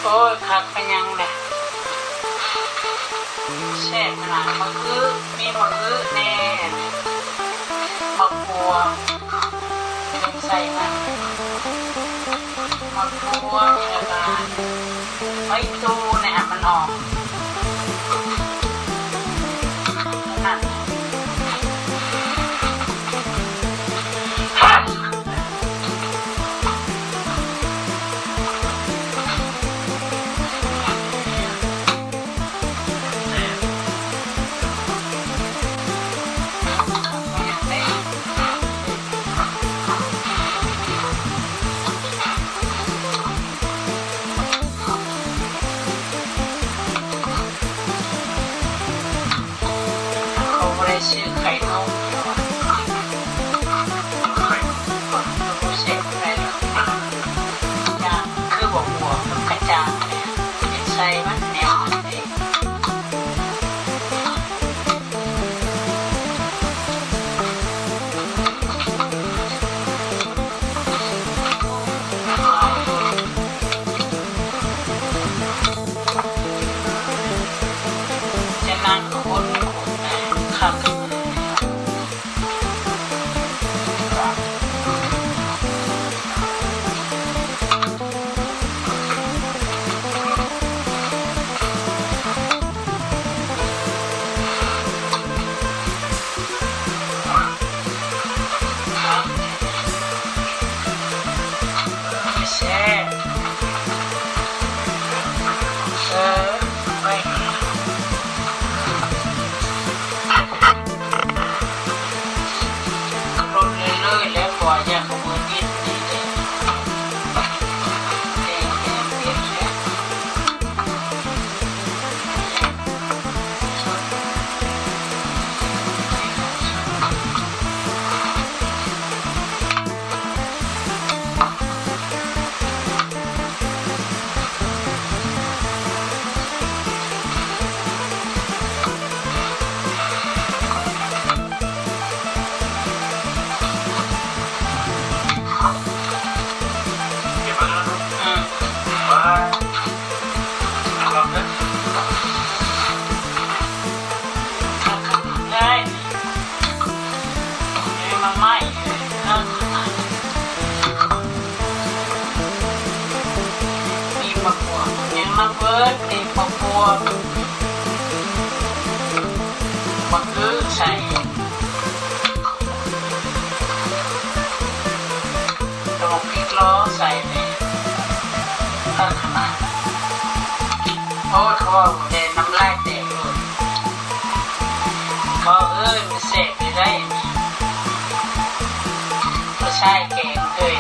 ໂອ້ຍ ຄັກປານຫຍັງແຫຼະ ແຊບຂະໜາດ. ໝາກອຶ ມີໝາກອຶແດ່ ໝາກບົວ ໃສ່ມັນ ໝາກບົວ ແລ້ວກະໃບຕູ່ນີ້ໃຫ້ມັນອອກ ນັ້ນ. ເຂົາບໍ່ໄດ້ຊື້ໄຂ່ນົກ ບໍ່ແຊບປານໃດດອກ ຢ່າງຄືບໍ່ບົວ ມັນກະຈ່າງແດ່ ເຮັດໃສ່ມັນແນວນັ້ນເດ້. ຈະນັ່ງຄົນຄົນ ຄັກ. ແຊບ ເອີ ໄປ ລົດເລື້ອຍໆ ແລ້ວ ເພາະວ່າຢ້ານບໍ່ເໝິດວິດນີ້ເດ້ ແຕ່ງແຕ່ງເປັດແລ້ວ. ໄດ້ ມາໃໝ່ ເອີ ມີໝາກບວບ ຍັງມາເປີດ ມີໝາກບວບ ໝາກອຶໃສ່ ດອກພິກລໍໃສ່ແດ່ ຄັກຂະໜາດ. ໂອ້ຍ ເວົ້າແຕ່ນ້ຳລາຍແຕກໂລດ ເວົ້າເອີຍ ມັນແຊບຢູ່ໄດ໋ ຜູ້ຊາຍແກງເອີຍ.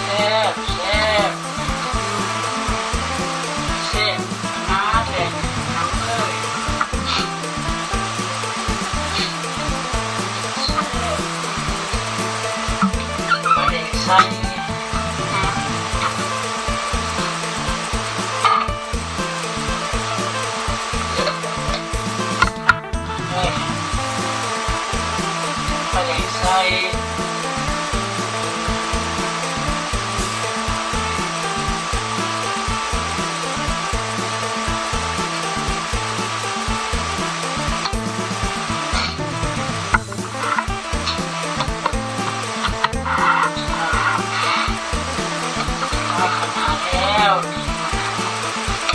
ແຊບ ແຊບ ແຊບ.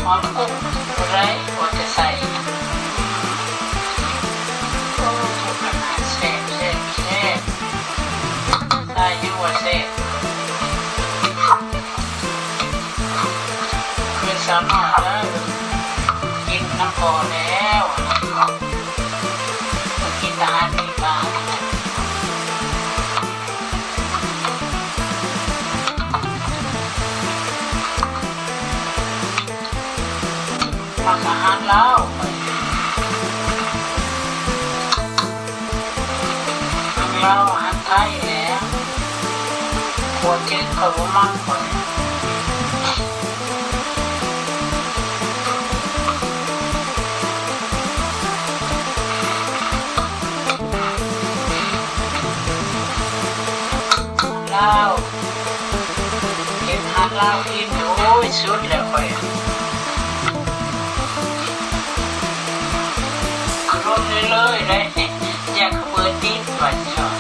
ຫອມກຸ້ງ ຜູ້ໃດບໍ່ຈະໃສ່. ໂອ້ ຂະໜາດແຊບ ແຊບ ແຊບ ໃສ່ຢູ່ວ່າແຊບ. ຄືສາວນ້ອຍເດີ ກິນນຳພໍ່ແລ້ວ ກິນອາຫານດີກວ່າ. ມັກອາຫານລາວ ຂ້ອຍ ທັງລາວ ທັງໄທແຫຼະ ຄົວຈືດຂ້ອຍບໍ່ມັກ ຂ້ອຍ ລາວ. ເຮັດອາຫານລາວກິນ ໂອ້ຍ ສຸດແລ້ວຂ້ອຍ ຂຶ້ນລົດເລື້ອຍໆ ໄດ້ ຢາກເປີດຕິດວ່າຊັ້ນ.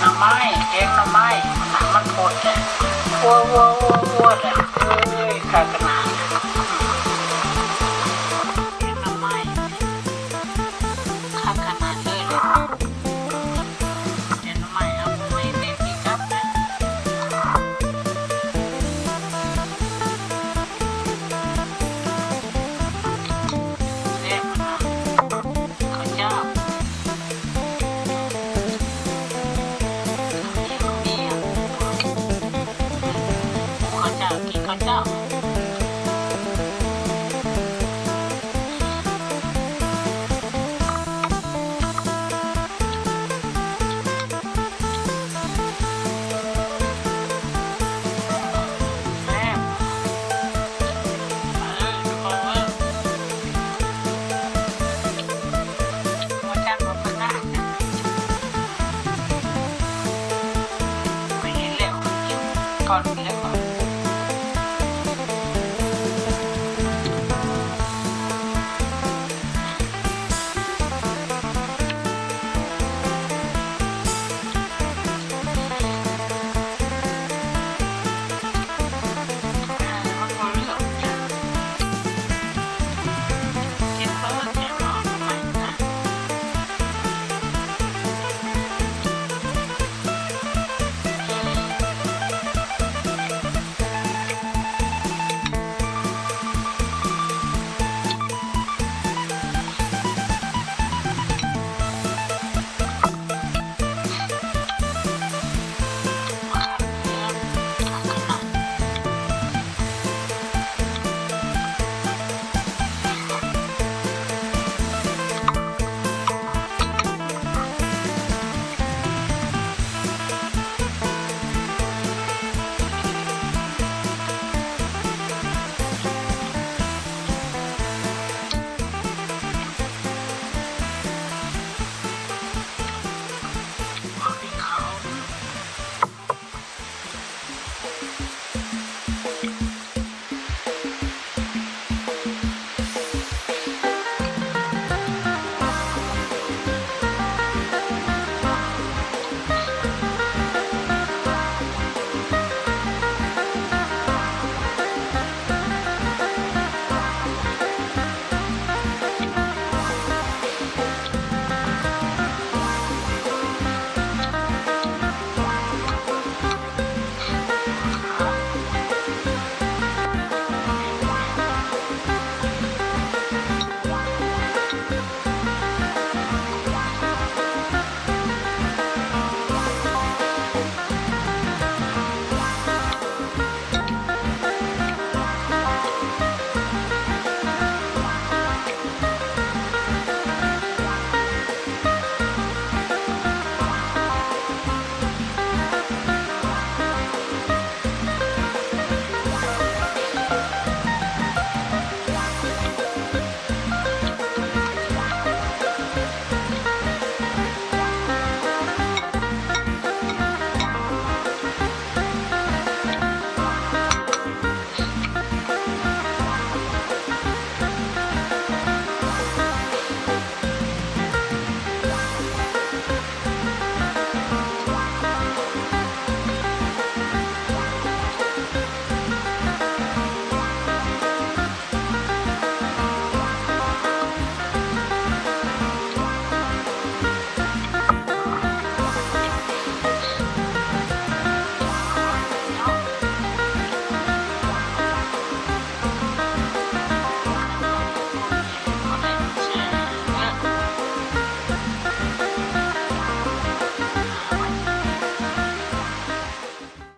ໜໍ່ໄມ້ ແກງໜໍ່ໄມ້ ນ້ຳມັນໂພດແຫຼະ ອົວໆໆໆ ແຫຼະ ເອີຍ ຄັກຂະໜາດ ແກງໜໍ່ໄມ້ ຄັກຂະໜາດເລີຍແຫຼະ. ແກງໜໍ່ໄມ້ ເອົາໜໍ່ໄມ້ແຕ່ງກິນກັບນະ ແຊບຂະໜາດ ເຂົ້າເຈົ້າ ເຂົ້າເຈົ້າ ກິນເຂົ້າເຈົ້າ. ແຊບ ມາເລີຍທຸກຄົນເອີຍ ບໍ່ຈັກວ່າເພິ່ນນະ ໄປເຫັນແລ້ວ ກິນກ່ອນແລ້ວ.